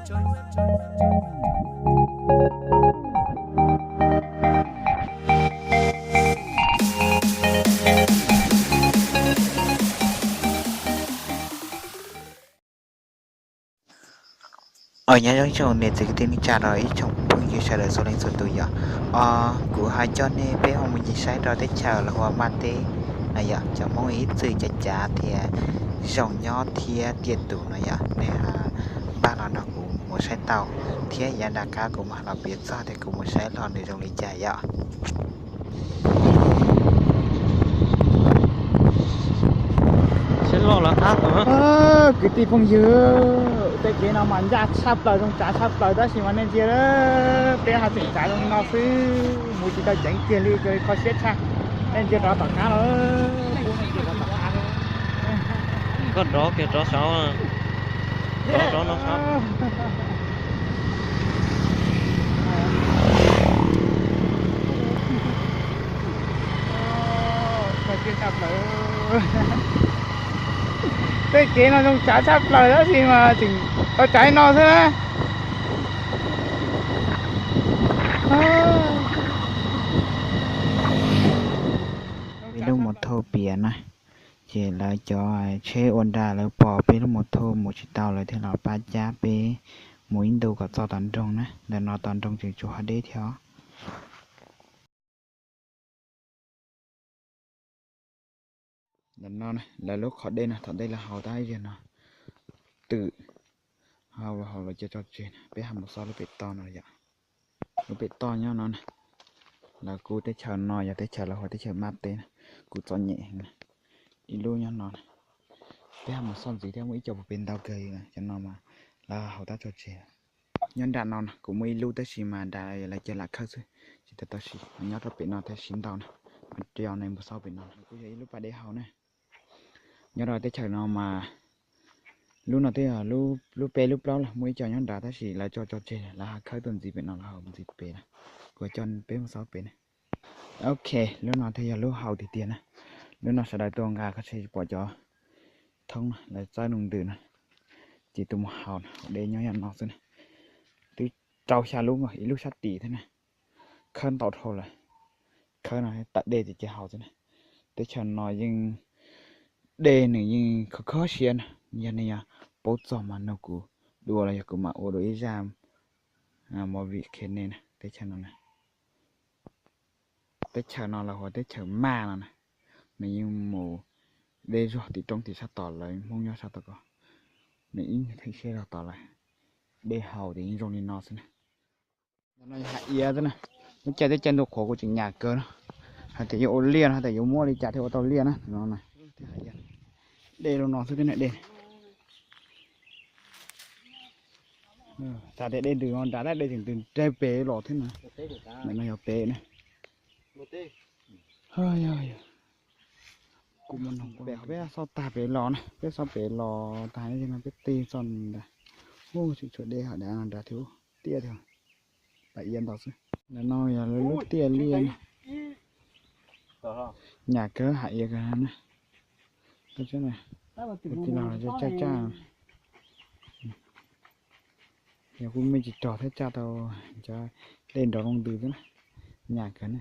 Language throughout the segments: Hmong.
Nyob zoo ib tsoom niam txiv kwv tij neej tsa rau ib tsoom phooj ywg sawv daws txhua leej txhua tus yom. Kuv ho coj nej peb ho mus ncig saib rau teb chaws los hu ua Maj Teb no yom, cov Hmoob ib txwm cav cav tias zoo nyob thiab tiaj tus no yom. Nej npaj los nrog kuv mus saib tau, thiab yav nram qab kuv mam los piav txog tias kuv mus saib los nws zoo li cas yom. Kwv tij phooj ywg, tej kev no mas ncaj tshaj plaws zoo tsav tshaj plaws tab sis mas nej ntsia, peb ho tseem tsav zoo li no xwb, mus tsis tau ceev kiag li, kho siab tshaj. Nej ntsia rov tom qab los, koj rov kiag rov saud, rov no saud. Tej kev no zoo tsav tshaj plaws tab sis mas tseem tau tsav li no xwb na. Peb lub mus thauj piav na, ces lawv cov tsheb ua nra lawv pom peb lub mus thauj mus tsis tau lawv thiaj los pab cab peb mus ib ntu kom txog tom nroog na. Ntawm no tom nroog tseem tsuas ho deb thiab os. Ntawm no lawv lub qhov dej no thaum ntej lawv haus tag ib zaug no twm, haus los coj tso tseg na. Peb ho mus xauj lub pem toj no yom. Lub pem toj nyob no na, lawv kuj teb chaws no yog teb chaws lawv hu ua teb chaws Maj Teb na, kuj txom nyem heev na. Ib lub nyob no na, peb ho mus xauj ntxiv thiab muaj ib co puag pem ntau kawg li, cov no mas lawv haus tab tso tseg. Nyob nram no na kuj muaj ib lub tab sis mas nram lawv cia lam khawb xwb, tsis tau tau siv. Nyob rau pem no thiaj siv ntau na, mas coj nej mus xauj pem no kuj yog ib lub pas dej haus na. Nyob rau teb chaws no mas lub no twb yog lub peb lub plaub lawm, muaj ib co nyob nrad tab sis lawv tso tso tseg lawm, lawv ho khawb tuaj ntxiv pem no lawv haus ntxiv pem lawm. Kuv coj peb mus xauj pem na. Ok, lub no thiaj yog lub haus tiag tiag na. Lub no sawv daws tuaj nqa kho tsheb tsis pom cov thoob na, lawv txawb nws ntws na, ces tuaj mus haus na. Haus dej nyob yam no xwb na. Twb rau xya lub mas ib lub sab tim thiab na. Khawb ntau dhau lawm, khawb no tawm dej ces cia haus xwb na. Teb chaws no yeej dej nws yeej khov khob siab na. Yog nej yog paub txog mas nug kuv dua los yog kuv mam ua dua ib zaj movie qhia nej na. Teb chaws no na, teb chaws no lawv hu ua teb chaws Maj no na, nws yeej mus deb zog tim roob tim sab tod lawv Hmoob nyob sab tod ko, nws ib nyuag theem siab zog tod lawm. Dej haus ces yeej zoo li no xwb na. Ntawm no yog hav iav xwb na. Lub caij teb caij ntuj qhuav kuj tseem nyam kawg no. Hais tias yuav ua liaj no, hais tias yuav muab li cas thiaj ua tau liaj na no. Dej los no xwb thiab na dej. Xav tias dej ntws no nrad tab dej tseem ntws nreg pem los thiab na. Ntawm no yog pem na. Kuv mus noog pem, peb xauj tag pem los na, peb xauj pem los tag no peb tig txog ntawd. Ub, tseem tshuav dej hauv dav no nrad thiab, tiaj thiab. Pas iav ntau xwb. Ntawm no yog lub tiaj liaj na. Nyam kawg, hav iav kawg na. Tus no tshaj tshaj. Yog kuj me tsis rog thiab tshaj tau cov dej nrov loo ntws xwb na. Nyam kawg na.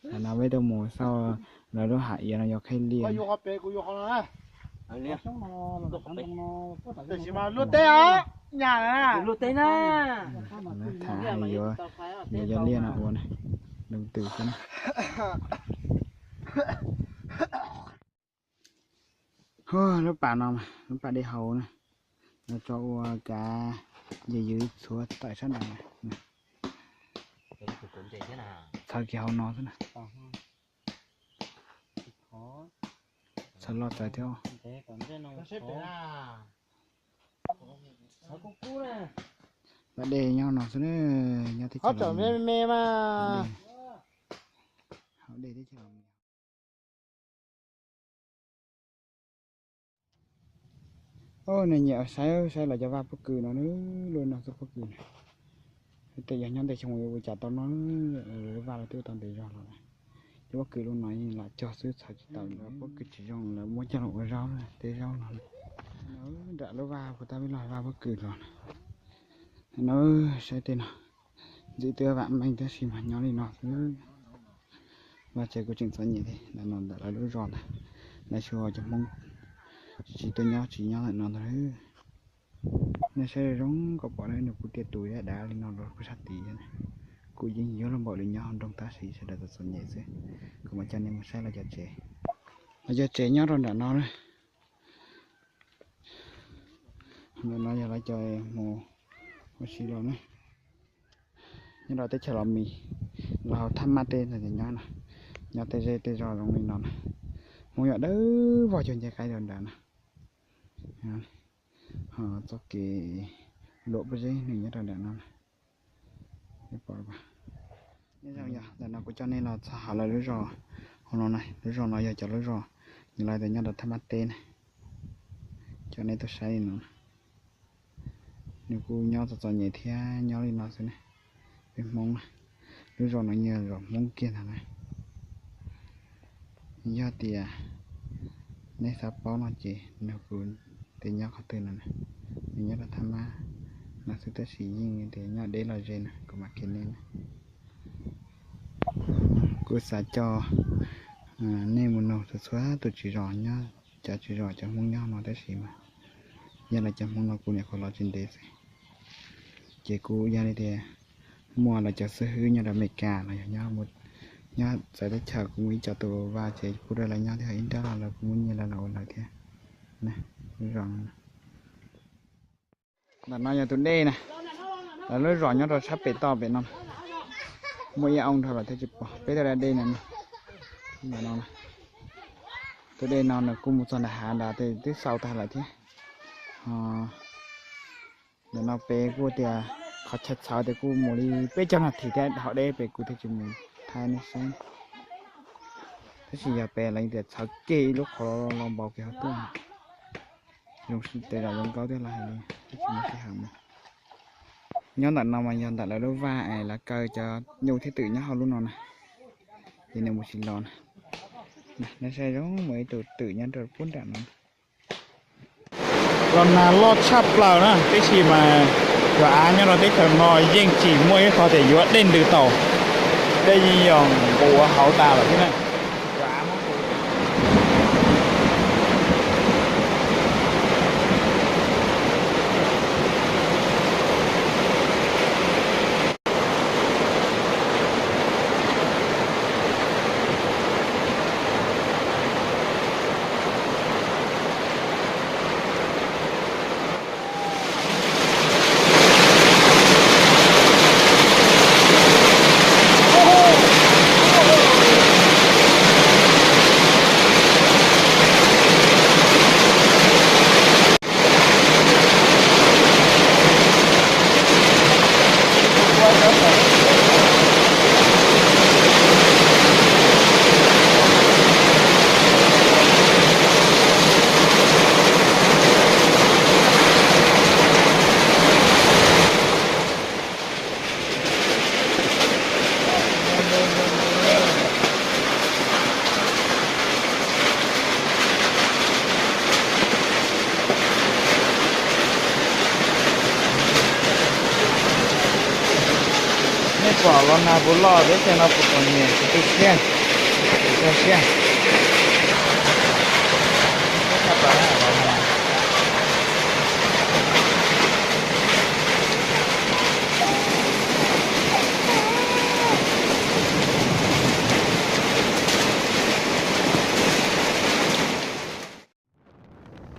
Ntawm no peb tuaj mus xauj lawv lub hav iav no yog qheb liaj. Lawv tham hais yuav, yuav cov liaj no ua na, loo ntws xwb na. Lub pas no mas lub pas dej haus na, lawv tso ua kav yws yws txhuav tawm sab nraud na. Txhawv kiag hauv no xwb na. Txhawv loj txawv thiab. Pas dej nyob no xwb na, nyob teb chaws me me mas. Hauv dej teb chaws. Oj, nej nyiam saib saib lawv cov vaj pob kws no, luaj no xwb pob kws na. Tej yog nyob ntej xyoo yuav ua cas tau no, lawv vaj lawv twb ua tau ntev zog los. Cov pob kws lub no yeej lam cog xwb, txhawv tsis tau li. Pob kws tsis zoo lawv muab coj los ua zaub, tej zaub no. Nram lub vaj puas tab vij loj vaj pob kws los na. No, saib tej no, ntxim twb vam meej tab sis mas nyob li no xwb. Vaj tsev kuj tseem txom nyem thiab. Ntawm no ntawm lawv lub zos ntag, lawv tsis ua cov Hmoob, tsis tuaj nyob tsis nyob ntawm no ntag. Nej saib zoo zoo kom pom na, nws kuj tiaj tus yaj dav li no rau puag sab tid. Kuj yeej yuav luag npaum li nyob hauv nroog tab sis sawv daws txom txom nyem xwb. Kuv mam coj nej mus saib lawv cov tsev. Lawv cov tsev nyob rau nram no na. Ntawm no yog lawv cov mus ua si los na. Nyob rau teb chaws Los Mis, los hauv Thab Mab teb no ces nyob no, nyob tej zej tej zos zoo li no na. Hmoob yog dawb vog cuag nce qaib rau nrad na. Ho txoj kev luam pob zeb nws nyob rau nram no na. Ntawm no kuv coj nej los txog hauv lawv lub zos, hauv no na, lub zos no yog cov lub zos nws lawv tias nyob rau Thab Mab teb na. Coj nej tuaj saib li no. Nws kuj nyob txom txom nyem thiab nyob li no xwb ne. Peb Hmoob na, lub zos no yog zos Hmoob kiag ntag na. Yog tias nej xav paub no ces nug kuv tias nyob qhov twg no, nws nyob rau Thab Mab no xwb tab sis yeej tias nyob deb los ze no kuv mam qhia nej na. Kuv xav coj nej mus nug txhua txhua tus tswv zos nyob, cov tswv zos cov Hmoob nyob no tab sis mas yog lawv cov Hmoob no kuv nyuam qhuav los tsis ntev xwb. Ces kuj yog li tias muaj lawv cov xib hwb nyob rau Amelikas los yog nyob txawv teb chaws kuj muaj ib co tus vaj tsev pub rau lawv nyob thiab, ib nrab los lawv kuj muab nyiaj rau lawv ua lawv thiab. Ntawm no yog tus dej na, lawv lub zos nyob rau sab pem toj pem no. Muaj ib oo nrog lawm thiab tsis pom, peb tuaj da dej no. Tus dej no nws kuj mus txog nram hav nrad twb xaus tag lawm thiab. Ntawm no pem kuj tias qhov chaw txhawv tias kuj mus li peb caug nas this thiab, hom deb pem kuv thiaj tsis mus thaij nej saib. Tab sis yog pem lawv tias txhawv kiag ib lub qhov los npaum kiag hauv tuaj. Zoo tes zam zoo nkauj thiab los hais li, tab sis muaj sij hawm mas. Nyob ntawm no mas yog ntawm lawv lub vaj es lawv kaw cov nyuj thiab twm nyob hauv lub no na. Ces nws mus tsis los na. Nej saib zoo mus ib tug twm nyob rau puag nram no. Los nag loj tshaj plaws na, tab sis mas cov av nyob rau teb chaws no yeej tsis muaj ib qho tias yuav dej ntws tau. Dej yeej yog nqus hauv tas lawm thiab na. Nej pom los nag puas loj, teb chaws no puas txom nyem, tsis tu siab, tsis tu siab.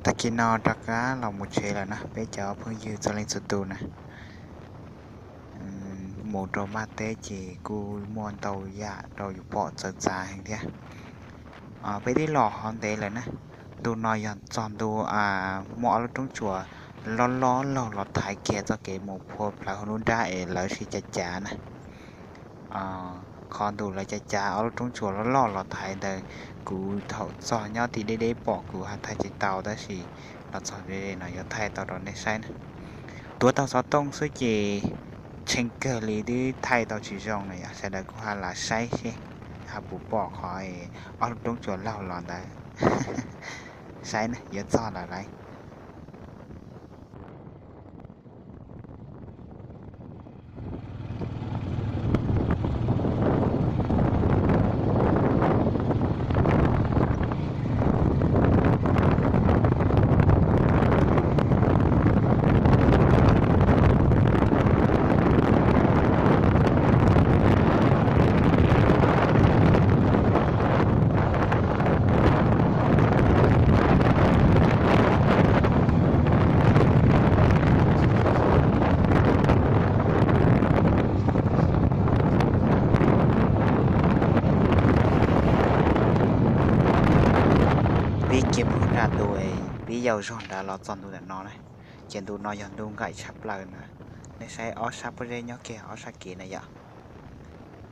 Tag kis no rov qab los mus tsev lawm na peb cov phooj ywg txhua leej txhua tus na. Mus rau Mab teb ces kuj muaj ntau yam rau yus pom txawv txav heev thiab. Peb twb los hov ntev lawm na. Ntu no yog txog ntu muaj ob lub roob tsuas loj loj laug los thaiv kiag txoj kev mus phua plawv hauv lub nrab es lawv sib cav cav na. Qhov ntu lawv cav cav ob lub roob tsuas loj loj los thaiv ntawd, kuv thaum txog nyob tim deb deb pom kuv ho thaij tsis tau tab sis los txog ze no yuav thaij tau rau nej saib na. Tuav tau xov tooj xwb ces tshee kawg li twb thaij tau tsis zoo na yom, sawv daws kuj ho lam saib seb Ho puas pom qhov ob lub roob tsuas laug los ntawd. Saib na, yuav txog lawm lauj. Peb cia mus nram ntu, peb yau zog nrad los txog ntu ntawm no na. Ces ntu no yog ntu nqaim tshaj plaws na. Nej saib ob sab pob zeb nyob kiag ob sab kev na yom.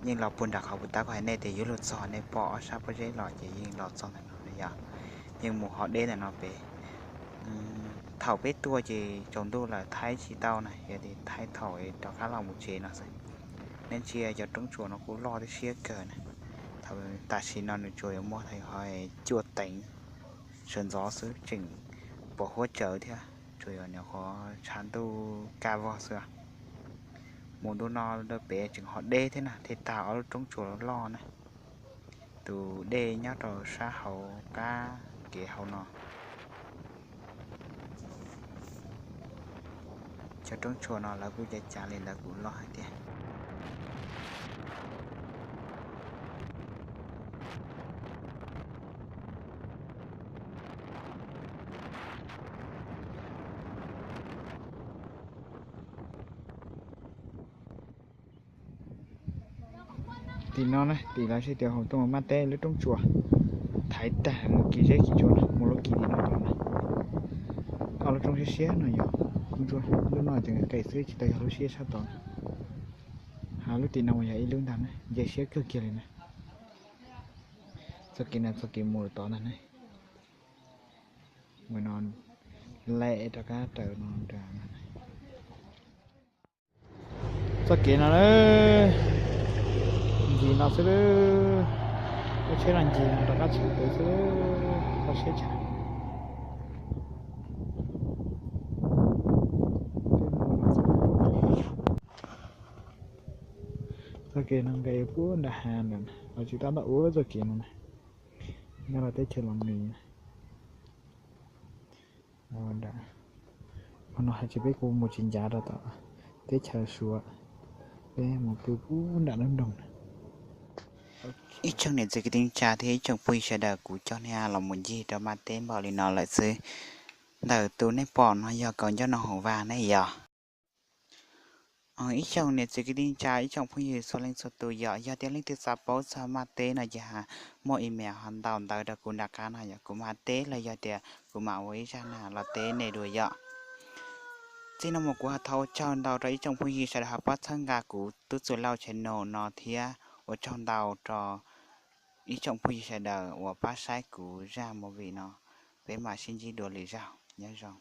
Yeej los puag nram qhov kuv tab kuv hais nej tias yuav luag txog, nej pom ob sab pob zeb los ces yeej los txog ntawm no na yom. Yeej mus ho deb ntawm no pem. Thaum peb tuaj ces tsaus ntuj lawm thaij tsis tau na, yog tias thaij thaum rov qab los mus tsev no xwb. Nej ntsia cov roob tsuas no kuj loj thiab siab kawg na. Thaum tam sim no nws tsuas yuav muaj qhov cuaj teev sawv ntxov xwb tseem pos huab tsawv thiab, tsuas yuav nyuam qhuav tshav ntuj kaj vog xwb. Mus ntu no rau pem tseem ho deb thiab na, thiaj tag ob lub roob tsuas loj na. Tus dej nyob rau sab hauv qab kev hauv no. Cov roob tsuas no lawv kuj cav cav li ntawd kuj loj hais tiag. Tim no na, tim lawv hais tias hauv tuaj maj teb lub roob tsuas, thaiv tag mus kis zeb kis tsua na, mus lub kis tim no los na. Ob lub roob siab siab no yog lub no ces nqaim xwb tsis tau yog lub siab sab tod na. Ho lub tim no mas yog ib lub ntag na, nce siab kawg kiag li na. Txoj kev no txoj kev mus tod ntag na. Mus no lem rov qab raws no nrad. Txoj kev no ntag, ncig no xwb, lub tsheb no ncig no rov qab tshwm pem xwb, kho siab tshaj. Txoj kev no nqes puag nram hav ntawd, los tsis tau ntawm ub txoj kev no na, nyob rau teb chaws Los Mis. Qhov no hais tias peb kuj mus tsis ncav rau tom teb chaws Suav, peb mus pw puag nram lub nroog na. Ib tsoom niam txiv kwv tij neej tsa thiab ib tsoom phooj ywg sawv daws, kuv coj nej los mus ncig rau maj teb npaum li no lawm xwb. Ntawm tus nej pom no yog Kaus Ncauj Noo Hoom Vaj ne yog. Ib tsoom niam txiv kwv tij neej tsa ib tsoom phooj ywg txhua leej txhua tus yom, yog tias leej twg xav paub txog maj teb no ces muaj email ho ntaus ntawv rau kuv nram qab no yom, kuv mam teb los yog tias kuv mam ua ib zaj nag los teb nej dua yom. Txij no mus kuv ho thov ua tsaug ntau rau ib tsoom phooj ywg sawv daws ho pab txhawb nqa kuv Tub Txuj Lauj channel no thiab ua tsaug ntau rau ib tsoom phooj ywg sawv daws uas pab saib kuv zaj movie no. Peb mam sib ntsib dua lwm zaug, nyob zoo.